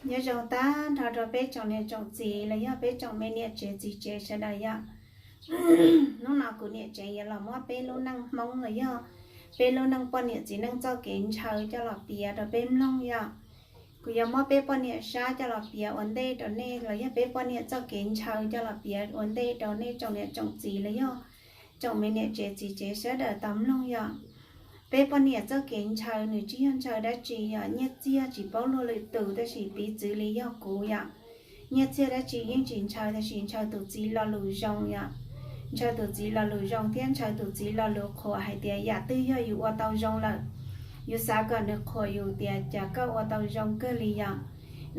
Nyob zoo tag nrho rau peb tsoom niam tsoom txiv los yog peb tsoom me niam tsev txiv tsev sawv daws yom. Hnub no kuv niam tsev yuav los muab peb lub neej Hmoob los yog peb lub neej poj niam txiv neej txoj kev ntshaw coj los piav rau peb mloog yom. Kuv yuav muab peb poj niam sab coj los piav ua ntej rau nej los yog peb poj niam txoj kev ntshaw coj los piav ua ntej rau nej tsoom niam tsoom txiv los yog tsoom me niam tsev txiv tsev sawv daws tau mloog yom. Peb poj niam txoj kev ntshaw nws tsis yog ntshaw dab tsi yom, nyiaj txiag tsis paub luag lwm tus tab sis piv txwv li yog kuv yom. Nyiaj txiag dab tsi yeej tsis ntshaw tab sis ntshaw tus txiv lo lus zoo yom. Ntshaw tus txiv lo lus zoo thiab ntshaw tus txiv lo lus qhuas hais tias yam twg yog yus ua tau zoo lawm, yus xav kom nws qhuas yus tias cas koj ua tau zoo kawg li yom.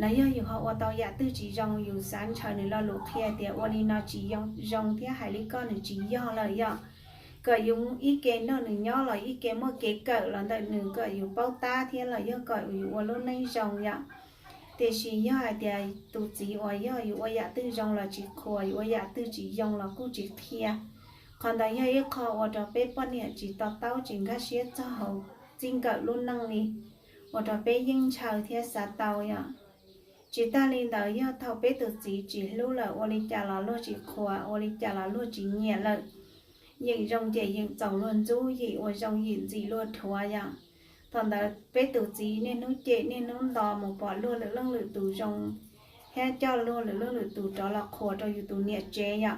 Los yog yus ho ua tau yam twg tsis zoo yus xav ntshaw nws lo lus qhia tias ua li no tsis zoo thiab hais li koj nws tsis yog lawm yom. Kom yus ib ke nrog nws nyob los ib ke muaj kev kawm los ntawm nws kom yus paub tab thiab los yog kom yus ua lub neej zoo yom. Tiam sis yog hais tias tus txiv uas yog yus ua yam twg zoo los tsis qhuas, yus ua yam twg tsis zoo los kuj tsis qhia. Qhov ntawd yog ib qho ua rau peb poj niam tsis to taub tsis nkag siab txog hauv txij nkawm lub neej li, ua rau peb yeej ntshaw thiab xav tau yom. Tsis tag li ntawd yog thaum peb tus txiv tsis hlub lawm ua li cas los luag tsis qhuas, ua li cas los luag tsis nyiam lawm. Yeem zoo ces yeem txaus luag ntxub, yim ua zoo yim ntxim luag dhuav yom. Thaum ntawd peb tus txiv niaj hnub cem niaj hnub nto mus pom luag lwm leej lwm tus zoo thiab coj luag lwm leej lwm tus rov los qhuas rau yus tus niam tsev yom.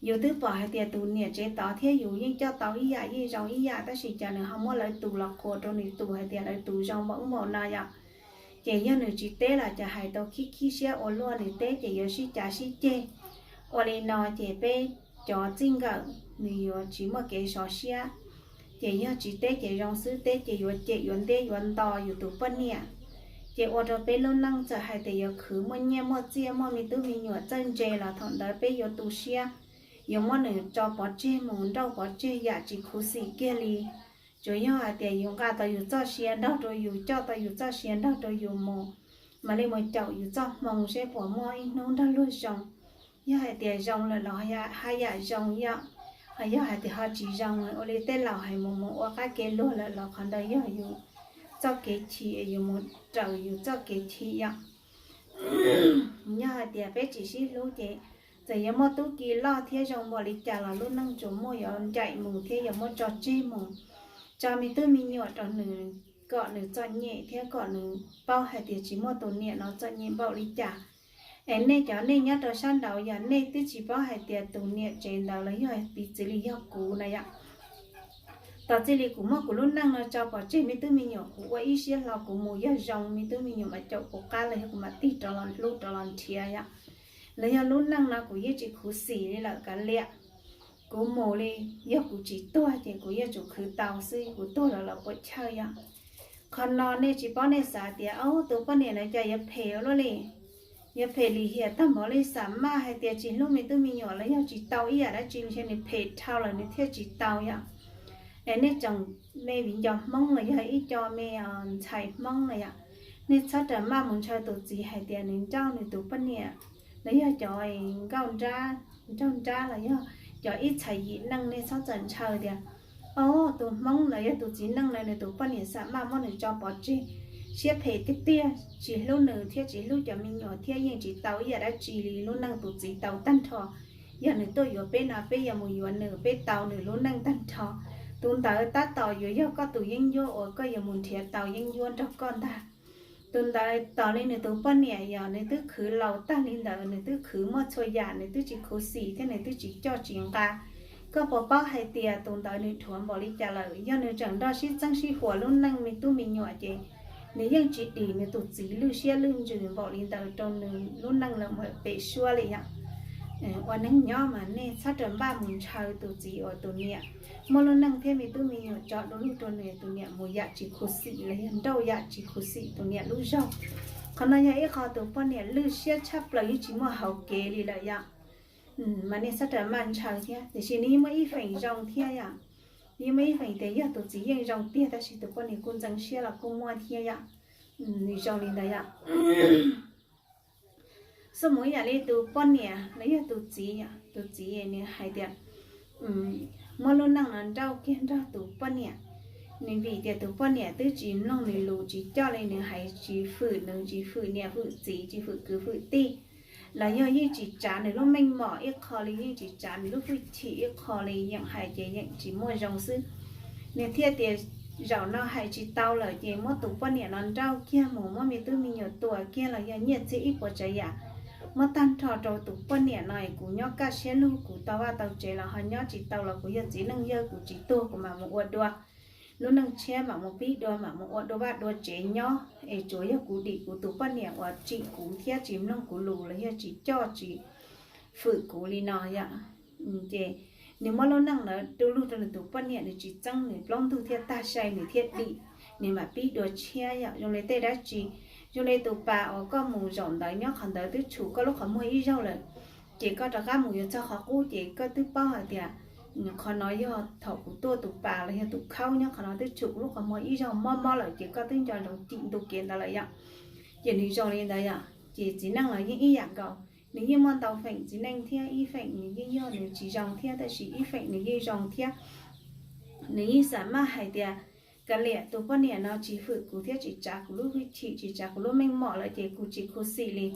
Yus twb pom hais tias tus niam tsev tod thiab yus yeej coj tau ib yam yeej zoo ib yam tab sis cas nws ho muab lawv tus los qhuas rau nws tus hais tias lawv tus zoo npaum ub npaum no yom. Ces yog nws tsis teb los cas hais tau khib khib siab ua luaj, nws teb ces yuav sib cav sib ceg. Ua li no ces peb cov txij nkawm nws yuav tsis muaj kev sov siab. Ces yog tsis teb ces zoo xwb, teb ces yuav cem yuav nteb yuav nto yus tus poj niam. Ces ua rau peb lub neej txawm hais tias yuav khwv muaj nyiaj muaj txiaj muaj me tub me nyuam txawj ntse los thaum ntawd peb yuav tu siab, yuav muab nws tso pov tseg mus nrauj pov tseg yam tsis khuv xim kiag li. Tsuas yog hais tias yus nqa tau yus txoj sia nrog rau yus, coj tau yus txoj sia nrog rau yus mus, mam li mus caum yus txoj hmoo seb puas muaj ib hnub nrog luag zoo. Yog hais tias zoo lawm los haj yam zoo yom, ho yog hais tias ho tsis zoo ua li tej laus hais mus mus ua qab kev luag lawm los qhov ntawd yog yus txoj kev chim, yus mus raws yus txoj kev chim yom. Yog hais tias peb tsis sib hlub ces txawm yuav muaj tub ki loj thiab zoo npaum li cas los lub neej tsuas muaj yuav ncaim mus thiab yuav muab tso tseg mus. Tso me tub me nyuam rau nws kom nws txom nyem thiab kom nws paub hais tias tsis muaj tus niam no txom nyem npaum li cas. Es nej cov nej nyob rau sab nraud yog nej twb tsis paub hais tias tus niam tsev ntawd los yog piv txwv li yog kuv na yom. Tos txij li kuv muab kuv lub neej no tso pov tseg me tub me nyuam, kuv ua ib siab hlo kuv mus, yog zoo me tub me nyuam mam caum kuv qab los yog kuv mam tig rov los hlub rov los nrhiav yom. Los yog lub neej no kuv yeej tsis khuv xim li lawm kav liam. Kuv mus li, yog kuv tsis tuag ces kuv yeej tsum khwv tau xwb, kuv tuag los los puas chawj yom. Qhov no nej tsis paub nej xav tias, au, tus poj niam no cas yuav phem ua luaj li, yuav phem lim hiam tag npaum li, xam maj hais tias tsis hlub me tub me nyuam los yog tsis tau ib yam dab tsi ntshe nws phem dhau lawm nws thiaj tsis tau yom. Es nej tsoom me viv ncaus Hmoob los yog ib co me ntxhais Hmoob no yom, nej txhob rawm maj mus ntshaw tus txiv hais tias nws nrauj nws tus poj niam, los yog cov nkauj nraug nrab los yog cov ib txhais yim neej, nej txhob txawm ntshaw tias, o, tus Hmoob los yog tus txiv neej no nws tus poj niam xam maj muab nws tso pov tseg, siab phem tiag tiag, tsis hlub nws thiab tsis hlub cov me nyuam thiab yeej tsis tau ib yam dab tsi li lub neej tus txiv tau tag nrho. Yog nws tuaj yuav peb no peb yuav mus yuav nws, peb tau nws lub neej tag nrho. Tus ntawd tab tom yuav yog koj tus yeeb ncuab uas koj yuav mus nrhiav tau yeeb ncuab nrog koj ntag. Tus ntawd tos li nws tus poj niam yog nws twb khwv laus tag li ntawd, nws twb khwv muaj txhua yam, nws twb tsis khuv xim thiab nws twb tsis coj tsis nqa. Koj puas paub hais tias tus ntawd nws dhuav npaum li cas lawm? Yog nws tseem nrog sib txeeb sib huas lub neej me tub me nyuam ces nws yeej tsis dim nws tus txiv lwj siab lwj ntsws npaum li ntawd rau nws lub neej los mus pem suab li yom. Ua neeg nyob mas nej txhob rawm npaj mus ntshaw tus txiv uas tus niam muab lub neej thiab me tub me nyuam tso du lug rau nws, tus niam mus yam tsis khuv xim los yog nrauj yam tsis khuv xim tus niam lub zog. Qhov no yog ib qho tus poj niam lwj siab tshaj plaws yeej tsis muaj hauv kev li lawm yom. Mas nej txhob rawm maj ntshaw thiab, tiam sis nws yeej muaj ib feem zoo thiab yom. Nws yeej muaj ib feem tias yog tus txiv yeej zoo tiag tab sis tus poj niam kuj ntxeev siab los kuj muaj thiab yom. Nws zoo li ntawd yom. Xub mus ib yam li tus poj niam los yog tus txiv yom, tus txiv nws hais tias muab lub neej no nrauj kiag nrog tus poj niam. Nws vim tias tus poj niam twb tsis mloog nws lus, tsis coj li nws hais, tsis fwm nws, tsis fwm niam fwm txiv, tsis fwm kwv fwm tij, los yog yeej tsis tsav nws lub meej mom ib qho li, yeej tsis tsav nws lub hwj chim ib qho li, yeem hais ces yeem tsis muaj zoo xwb. Nws thiaj tias zaum no hais tsis tau lawm ces muab tus poj niam no nrauj kiag mus, muab me tub me nyuam tua kiag los yog nyiaj txiag ib puas tsav yam, muab tag nrho rau tus poj niam no es kuv nyob kaj siab lug, kuv tau vaj tau tsev los ho nyob tsis tau los kuv yog txiv neej yawg, kuv tsis tuag kuv mam mus ua dua lub neej tshiab, mam mus pib dua, mam mus ua dua vaj dua tsev nyob, es tsuas yog kuv dim kuv tus poj niam uas tsim kuv thiab tsis mloog kuv lus los yog tsis coj tsis fwm kuv li no yom. Ces nws muab lub neej ntawd du lug rau nws tus poj niam, nws tsis txeeb, nws plaub ntug thiaj tag sai, nws thiaj dim, nws mam pib dua tshiab yom. Zoo li tej dab tsi, zoo li tus pas uas koj mus zaum ntawd nyob qhov ntawd twb tshum koj lub qhov muag ib zaug lawm, ces koj rov qab mus yuav txog qhov qub ces koj twb paub hais tias qhov no yog thaum kuv tuaj tus pas los yog tus khaub nyob qhov no twb tshum kuv lub qhov muag ib zaug mob mob lawm ces koj twb nco ntsoov cim ntu kev ntawd lawm yom. Ces nws zoo li ntawd yom. Ces txiv neej los yeej ib yam nkaus, nws yeej muaj ntau feem txiv neej thiab ib feem nws yeej yog nws tsis zoo thiab, tab sis ib feem nws yeej zoo thiab. Nws yeej xam maj hais tias kav liam tus poj niam no tsis fwm kuv thiab tsis tsav kuv lub hwj chim, tsis tsav kuv lub meej mom lawm ces kuv tsis khuv xim li.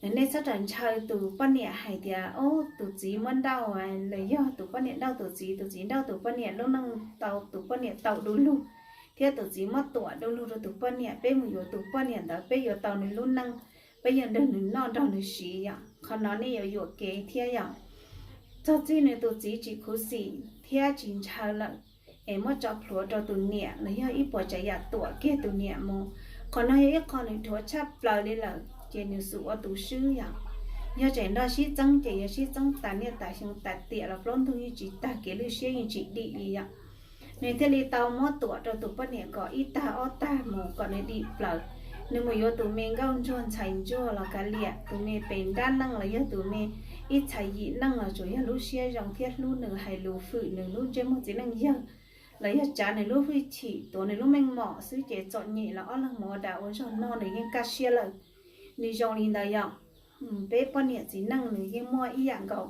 Nej txhob rawm ntshaw tus poj niam hais tias ob tus txiv muab nrauj los yog tus poj niam nrauj tus txiv, tus txiv nrauj tus poj niam, lub neej tau tus poj niam tau du lug thiab tus txiv muab tuam du lug rau tus poj niam. Peb mus yuav tus poj niam ntawd peb yuav tau nws lub neej, peb yuav nrog nws noj nrog nws siv yom. Qhov no nej yuav yuam kev thiab yom. Txog txij nws tus txiv tsis khuv xim thiab tsis ntshaw lawm, es muab tso plhuav rau tus niam los yog ib puas tsav yam tuam kiag tus niam mus. Qhov no yog ib qho nws dhuav tshaj plaws li lawm ces nws xum ua tus swb yom. Yog tseem nrog sib txeeb ces yog sib txeeb tas niaj tas xyoo tas tiam los plaub ntug yeej tsis tag, kev lwj siab yeej tsis dim li yom. Nws thiaj li tau muab tuam rau tus poj niam kom ib tag ob tag mus kom nws dim plaws. Nws mus yuav tus me nkauj ntsuag ntxhais ntsuag los kav liam, tus me pem nrab neej los yog tus me ib txhais yim neej los tsuas yog lub siab zoo thiab hlub nws, hais lus fwm nws lub ntsej muag txiv neej yawg, los yog tsav nws lub hwj chim tuav nws lub meej mom xwb ces txom nyem los ob leeg mus ua dag ua zog no nws yeej kaj siab lawm. Nws zoo li ntawd yom. Peb poj niam txiv neej nws yeej muaj ib yam nkaus.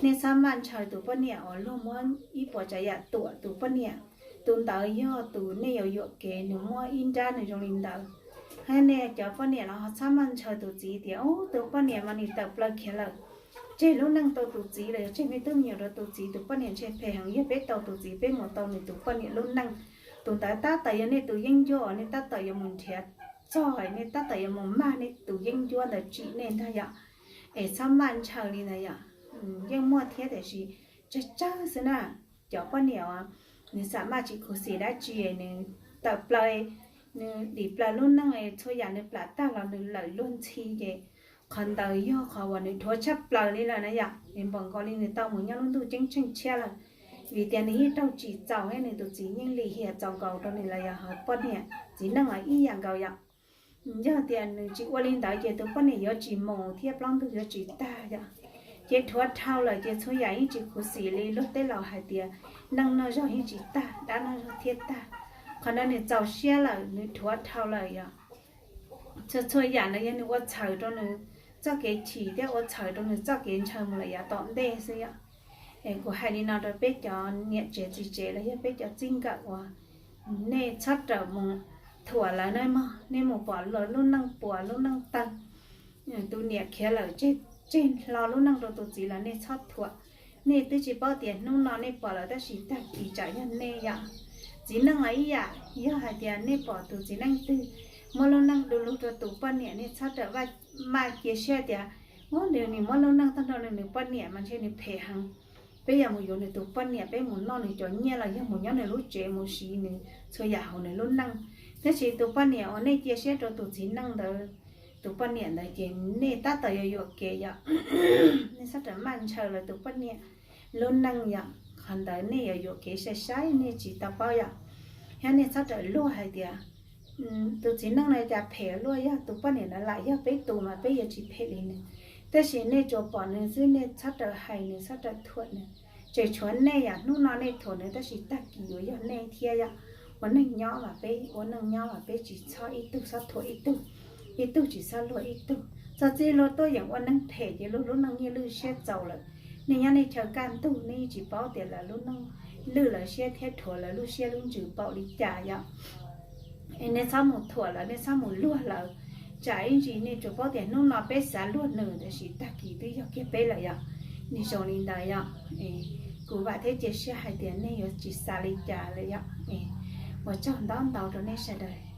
Nej txhob maj ntshaw tus poj niam uas luag muab ib puas tsav yam tuam tus poj niam. Tus ntawd yog tus nej yuav yuam kev, nws muaj ib nrab nws zoo li ntawd. Hab nej cov poj niam los ho txhob maj ntshaw tus txiv tias ub tus poj niam mas nws tawm plaws khiav lawm, tseg lub neej rau tus txiv los yog tseg me tub me nyuam rau tus txiv, tus poj niam ntshe phem heev, yog peb tau tus txiv peb mus tau nws tus poj niam lub neej. Tus ntawd tab tom yog nej tus yeeb ncuab uas nej tab tom yuav mus nrhiav txog, nej tab tom yuav mus mag nej tus yeeb ncuab ntawd tsim nej ntag yom. Es txhob maj ntshaw li ntawd yom. Yeej muaj thiab tiam sis tsawg tsawg xwb na. Cov poj niam uas nws xam maj tsis khuv xim dab tsi, nws tawm plaws, nws dim plaws lub neej, txhua yam nws plam tag los nws lawm luag ntxhi ces qhov ntawd yog qhov uas nws dhuav tshaj plaws li lawm na yom. Nws npaum nkaus li nws tau mus nyob lub ntuj ceeb tsheej tshiab lawm, vim tias nws yeej raug tsim txaus thiab nws tus txiv yeej lim hiam txaus nkaus rau nws los yog ho poj niam txiv neej los ib yam nkaus yom. Yog tias nws tsis ua li ntawd ces tus poj niam yuav tsis mus thiab plaub ntug yuav tsis tag yom. Ces dhuav dhau lawm ces txhua yam yeej tsis khuv xim li. Luag tej laus hais tias neej noj zog yeej tsis tag, dab noj zog thiaj tag. Qhov no nws txaus siab lawm, nws dhuav dhau lawm yom. Txhua txhua yam no yog nws ua txhaws rau nws txoj kev chim thiab ua txhaws rau nws txoj kev ntshaw mus lawm yav tom ntej xwb yom. Es kuv hais li no rau peb cov niam tsev txiv tsev los yog peb cov txij nkawm uas nej txhob rawm mus thuam lawv na mog. Nej mus pom lawv lub neej puas lub neej tawg, tus niam khiav lawm tseg, tseg hlo lub neej rau tus txiv los nej txhob thuam. Nej twb tsis paub tias hnub no nej pom lawm tab sis tag kis tsam yog nej yom. Txiv neej los ib yam, yog hais tias nej pom tus txiv neej twg muab lub neej du lug rau tus poj niam, nej txhob rawm maj cia siab tias ua nws, nws muab lub neej tag nrho rau nws poj niam mas ntshe nws phem heev. Peb yog mus yuav nws tus poj niam, peb mus noj nws cov nyiaj los yog mus nyob nws lub tsev mus siv nws txhua yam hauv nws lub neej. Tab sis tus poj niam uas nej cia siab rau tus txiv neej ntawd, tus poj niam ntawd ces nej tab tom yuav yuam kev yom. Nej txhob rawm maj ntshaw lawv tus poj niam lub neej yom. Qhov ntawd nej yuav yuam kev sai sai, nej tsis tau paub yom. Thiab nej txhob rawm luag hais tias tus txiv neej no cas phem luaj, yog tus poj niam no lam yog peb tus mas peb yuav tsis phem li nws. Tab sis nej tsuas pom nws xwb, nej txhob rawm hais nws, txhob rawm thuam nws. Tseem tshuav nej yom, hnub no nej thuam nws tab sis tag kis yuav yog nej thiab yom. Ua neej nyob mas peb ua neej nyob mas peb tsis txhob ib tug txhob thuam ib tug, ib tug tsis txhob luag ib tug. Txog txij luag tuaj yeem ua neeg phem ces luag lub neej yeej lwj siab txaus lawm. Nej nyob nej chaw kaj ntug nej yeej tsis paub tias lawv lub neej lwj lawv siab thiab rhuav lawv lub siab lub ntsws npaum li cas yom. Es nej txhob mus thuam lawv, nej txhob mus luag lawv. Tsam ib ntsis nej tsuas paub tias hnub no peb xav luag nws, tiam sis tag kis twb yog kiag peb lawm yom. Nws zoo li ntawd yom. Kuv vam thiab cia siab hais tias nej yuav tsis xav li cas lawm yom. Ua tsaug ntau ntau rau nej sawv daws.